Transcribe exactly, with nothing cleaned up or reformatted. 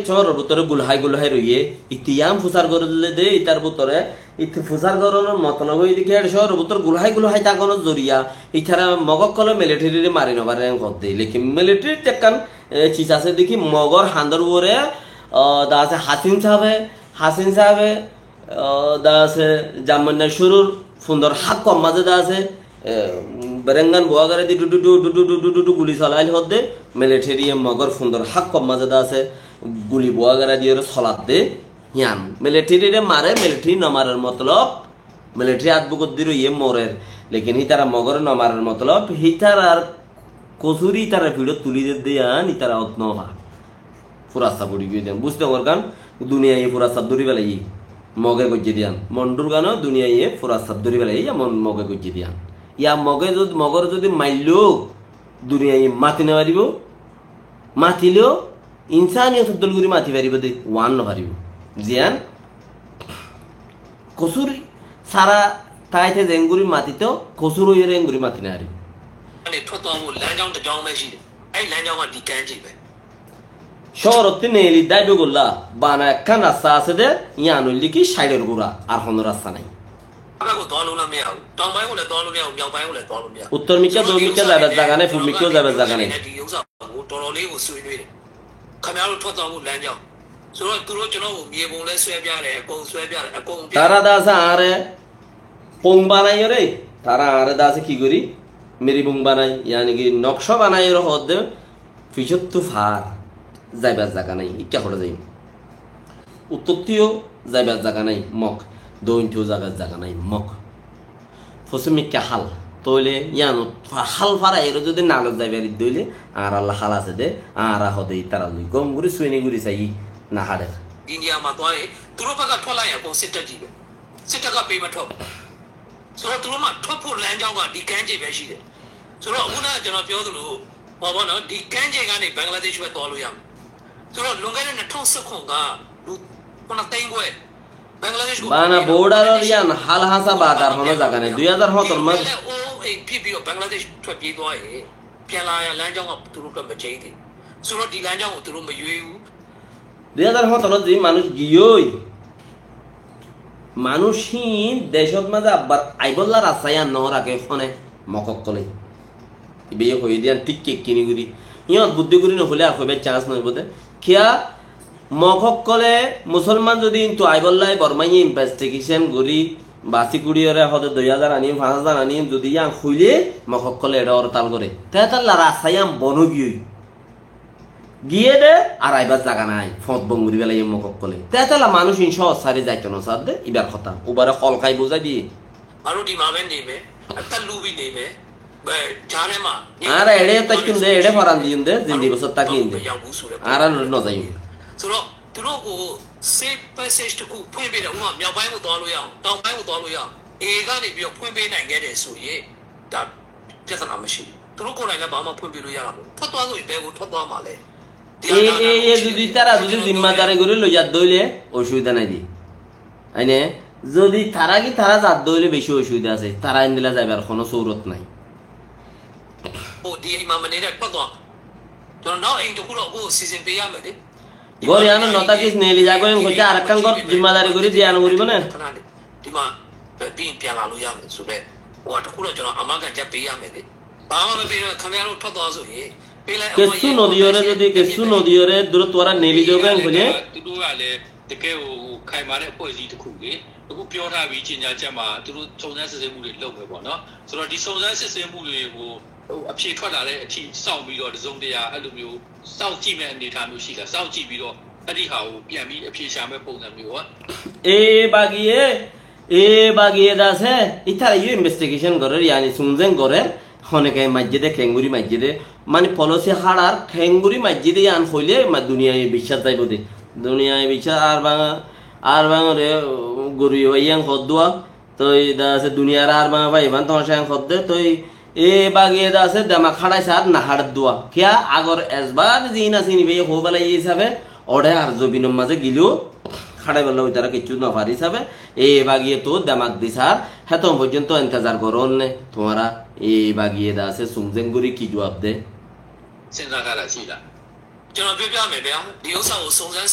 cóoror bútore gulhái gulhái roiyé, ittí yián fusár gorídile de, ítar bútore, ittí fusár gorónor motolob óilde ki, cóoror bútore gulhái gulhái tákonor zoriya, ítara Mog ókkolé militherire mari nofarer en hoódde. Lekin militherít ekkán, e, ciz asé de ki, Mogor hañdor uore, o, de asé Hasín sábe, Hasín sábe, o, de asé, Jammonna cúrur fundor hákkor mazé de asé, e, berengan buá goré di du du du du guli solail hoódde, militherye Mogor fundor hákkor mazé de asé, guli buá goré diyóre soladde, yián. Militherire mare, militherye nomarer motolob, militherye át bukot di roiyé morer. Lekin hítara Mogore nomarer motolob, hítarar kosúri ítarar fiçót tulí dedde yián, ítara ót nofa. Furasá fori giyói de yián. Buzto gorgán, duniyaiye furasá dóri felaiyé. Moge goijjé de yián. Mondur gano duniyaiye furasá dóri felaiyé, yián Moge goijjé de yián. Yián Moge zod-, Mogore zodi mailló, duniyaiye mati nofaribó. Matiló, insániyot dóil gorí mati faribó de, uán nofaribó. Ziyán, kosúr sára táite zeéngorí matitó, kosúr óiyore eéngorí mati nofaribó. Cóorottí neeli dáibe golla, bana ekkán rasta asé de, yián óilde ki, cáiror gura, ar honó rasta nái. Uttor mikká, doin mikká zaibar zaga nái, fub mikká zaibar zaga nái. Tará de asé añáre koum banaiyóre, tará añáre de asé ki gorí, miribung banai, yáni ki nokcá banaiyóre hoódde, fiçóttu far, zaibar zaga nái, ikká hoçé zaiyum. Uttottúyo zaibar zaga nái, Mog, dointtúyo zaibar zaga nái, Mog. Fosím mikká hál. Tóile yíanot fa-, hál faraiyóre zodi nalot zai faridde óile, añáralla hál asé dé, añára hode ítara loi gom gorí suini gorí saiyí, naháçer. India ma tuáñí, သူတို့ဘက်က ထွက်လာရင် အကုန်စစ်တပ်ကြီးပဲ။ စစ်တပ်က ပေးမထွက်ဘူး။ ဆိုတော့ သူတို့မှာ ထွက်ဖို့ လမ်းကြောင်းက ဒီကမ်းခြေပဲရှိတယ်။ ဆိုတော့ အခုနက ကျွန်တော်ပြောသလို ဟောပေါ့နော် ဒီကမ်းခြေကနေ ဘင်္ဂလားဒေ့ရှ်ဘက် သွားလို့ရမယ်။ ဆိုတော့ လွန်ခဲ့တဲ့ နှစ်ထောင်ဆယ့်ခုနစ်က လူ ခုနစ်သိန်းခွဲ Bangladesh ကို Bana border or yián hál hásá baad ar hono zaga nái. Dui házar hótoro mas အိုးအိမ်ပစ်ပြီးတော့ ဘင်္ဂလားဒေ့ရှ် ထွက်ပြေးသွားရင် ပြန်လာရန် လမ်းကြောင်းက သူတို့အတွက် မကျဲသေးဘူး။ ဆိုတော့ ဒီလမ်းကြောင်းကို သူတို့ မရွေးဘူး။ Dui házar hótoro ze manúic giyói, manúic híin decót mazé abbar aibólla rasta yián no raké hone, Mog ókkole. Ibáye hoiyé de yián thík ekkíni gorí. Híyot buddí gorí no hoilé ar hoibár chance no óibo de. Kiyá Mog ókkole Musolman zodi intu aibólla Bormáye investigation gorí, basi kuçiyóre hode dui házar anim, fañs házar anim, zodi yián hoilé Mog ókkole eçé hortal goré. Te hétolla rasta yián bon ói giyói. Giyé de ar aibár zaga nái, foñt bon gorí felaiyé Mog ókkole. Te hétolla manúic híin cóor sári zaito no sádde, ibár hotá. Ubare hol hái buzái diyé. ငါတို့ဒီမှာပဲနေမယ်။ အသက်လုပြီးနေမယ်။ ဘယ်ကြားထဲမှာ Añára eçé táikkum de, eçé foran diyum de, zindi bosór tákiyum de. မရောက်ဘူးဆိုတဲ့ Añára no zaiyum. ဆိုတော့ သူတို့ကို safe passage တစ်ခု ဖွင့်ပေးတယ်။ ဥပမာ မြောက်ပိုင်းကို သွားလို့ရအောင်၊ တောင်ပိုင်းကို သွားလို့ရအောင်၊ A ကနေပြီးတော့ ဖွင့်ပေးနိုင်ခဲ့တယ်ဆိုရင် ဒါ ပြဿနာမရှိဘူး။ သူတို့ကိုယ်တိုင်လည်း ဘာမှ ဖွင့်ပေးလို့ရတာမဟုတ်ဘူး။ ထွက်သွားလို့ရင် ဘယ်ကို ထွက်သွားမှာလဲ။ ဒီဟာ AA, AA, zodi tara zodi zimmadari gorí loi zadde óile, osubida nái de. Aine, zodi tara ki tara zadde óile beci osubida asé. Tara endilla zaibar hono surot nái. ဟို ဒီအိမ်မှာ မနေနဲ့ ထွက်သွား။ ကျွန်တော် နောက်အိမ်တစ်ခုတော့ အခု စီစဉ်ပေးရမယ်လေ။ Gór yián ot no tákis, neeli zagói hoité, arekkán gór zimmadari gorí diya no foribó né? ဒီမှာ ပြီးရင် ပြန်လာလို့ရမယ်ဆိုတော့ ဟိုက တစ်ခုတော့ ကျွန်တော် အာမခံချက် ပေးရမယ်လေ။ ဘာမှ မပေးတော့ ခင်ဗျားတို့ ထွက်သွားဆိုရင် ပေးလိုက် Kessú no diyóre, zodi kessú no diyóre, dúrot tuáñra neeli zagói hoilé. သူတို့ကလည်း တကယ်ကို ခိုင်မာတဲ့ အဖွဲ့အစည်းတစ်ခုလေ။ အခုပြောထားပြီး ကြေညာချက်မှာ သူတို့ စုံစမ်းစစ်ဆေးမှုတွေ လုပ်မယ်ပေါ့နော်။ ဆိုတော့ ဒီစုံစမ်းစစ်ဆေးမှုတွေကို အဖြေထွက်လာတဲ့အထိ စောင့်ပြီးတော့ တစ်စုံတစ်ရာ အဲ့လိုမျိုး စောင့်ကြည့်မဲ့ အနေအထားမျိုး ရှိလား။ စောင့်ကြည့်ပြီးတော့ အဲ့ဒီဟာကို ပြန်ပြီး အဖြေရှာမဲ့ ပုံစံမျိုးရော။ Ee, bagiye, ee, bagiye de asé, ítara yó investigation gorér, yáni, sungzeng gorér, honeke maijjé de, kengóri maijjé de, mani, policy háçar, kengóri maijjé de, yián hoilé, ma, duniyai biccác zaibo de. Duniyai biccác, ar banga, ar banga re, gorí yián hoddúa, toi de asé duniyar ar banga fai, iban tomáca yián hodde, toi e bagiye de asé demak háçai sar na háçar dua. Kiyá agor esbar zin asé ni bái hó félaiye hísabe, oçé ar zobinor mazé giló háçai bolla ítara kessú no fare hísabe, e bagiye to demak di sar, héton foijjonto entezar goron ne, tuáñra e bagiye de asé sungzeng gorí ki juab de. စဉ်းစားထားတာရှိလား။ ကျွန်တော်ပြောပြမယ်ဗျာ။ ဒီဥစ္စာကိုစုံစမ်း